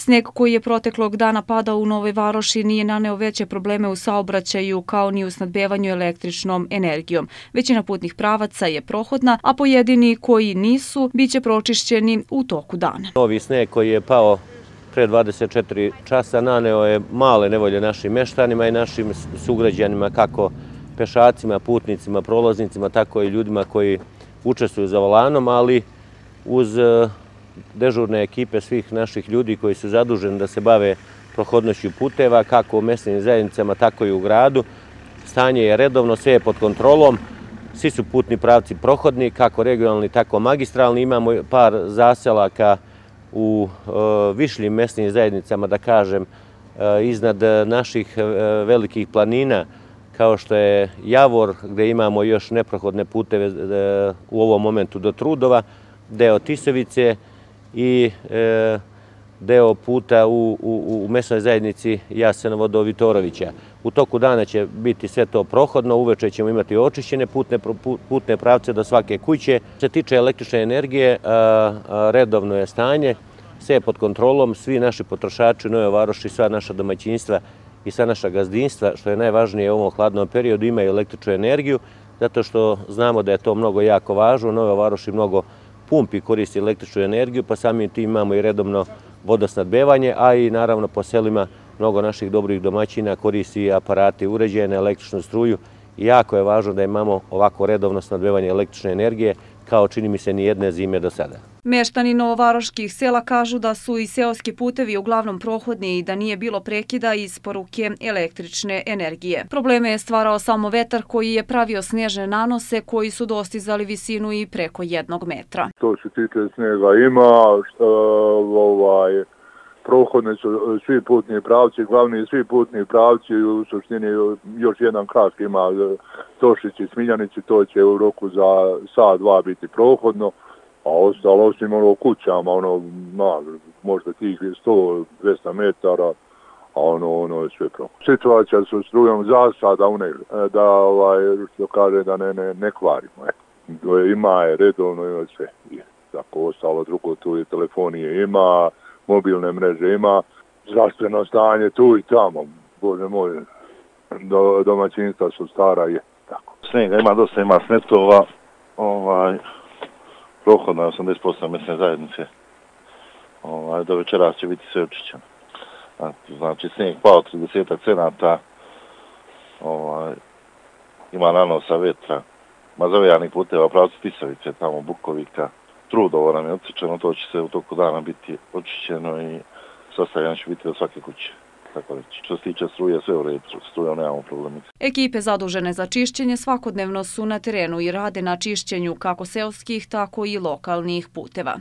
Sneg koji je proteklog dana padao u Novoj Varoši nije naneo veće probleme u saobraćaju kao ni u snabdevanju električnom energijom. Većina putnih pravaca je prohodna, a pojedini koji nisu biće pročišćeni u toku dana. Novi sneg koji je pao pre 24 časa naneo je male nevolje našim meštanima i našim sugrađanima, kako pešacima, putnicima, prolaznicima, tako i ljudima koji učestvuju za volanom, ali uz dežurne ekipe svih naših ljudi koji su zaduženi da se bave prohodnošću puteva, kako u mesnim zajednicama, tako i u gradu. Stanje je redovno, sve je pod kontrolom, svi su putni pravci prohodni, kako regionalni, tako magistralni. Imamo par zaselaka u višljim mesnim zajednicama, da kažem, iznad naših velikih planina, kao što je Javor, gde imamo još neprohodne puteve u ovom momentu do Trudova, deo Tisovice i deo puta u mesnoj zajednici Jasenovo do Vitorovića. U toku dana će biti sve to prohodno, uveče ćemo imati očišćene putne pravce do svake kuće. Što se tiče električne energije, redovno je stanje, sve je pod kontrolom, svi naši potrošači u Novoj Varoši, sva naša domaćinstva i sva naša gazdinstva, što je najvažnije u ovom hladnom periodu, imaju električnu energiju, zato što znamo da je to mnogo jako važno. U Novoj Varoši mnogo pumpi koristi električnu energiju, pa samim tim imamo i redovno vodosnadbevanje, a i naravno po selima mnogo naših dobrih domaćina koristi aparate uređaje na električnu struju. I jako je važno da imamo ovako redovno snadbevanje električne energije, kao čini mi se ni jedne zime do sada. Meštani novovaroških sela kažu da su i seoski putevi uglavnom prohodni i da nije bilo prekida isporuke električne energije. Probleme je stvarao samo vetar koji je pravio snežne nanose koji su dostizali visinu i preko 1 metra. To se tiče snega ima, prohodni su svi putni pravci, glavni svi putni pravci, u suštini još jedan krak ima Tošići, Smiljanici, to će u roku za sat, dva biti prohodno, a ostalo osim kućama, možda tih 100-200 metara, a ono je sve prohodno. Situacija su strujom za sada, što kaže da ne kvarimo. Ima je redovno, ima sve. Tako ostalo drugo, tu je telefonije ima, mobilne mreže ima, zdravstveno stanje tu i tamo, bože moj, domaćinstva su stara, je tako. Snega ima dosta, ima snetova, prohodna je 80% mesne zajednice, do večeras će biti sve očišćeno. Znači sneg pao 30 cenata, ima nanosa vetra, mazavejanih puteva, pravci Tisovice, tamo Bukovika, Trudovo nam je odsečeno, to će se u toku dana biti očišćeno i sastavljeno će biti do svake kuće. Tako reći. Što se tiče struje, sve u redu, strujom nemamo problema. Ekipe zadužene za čišćenje svakodnevno su na terenu i rade na čišćenju kako seoskih, tako i lokalnih puteva.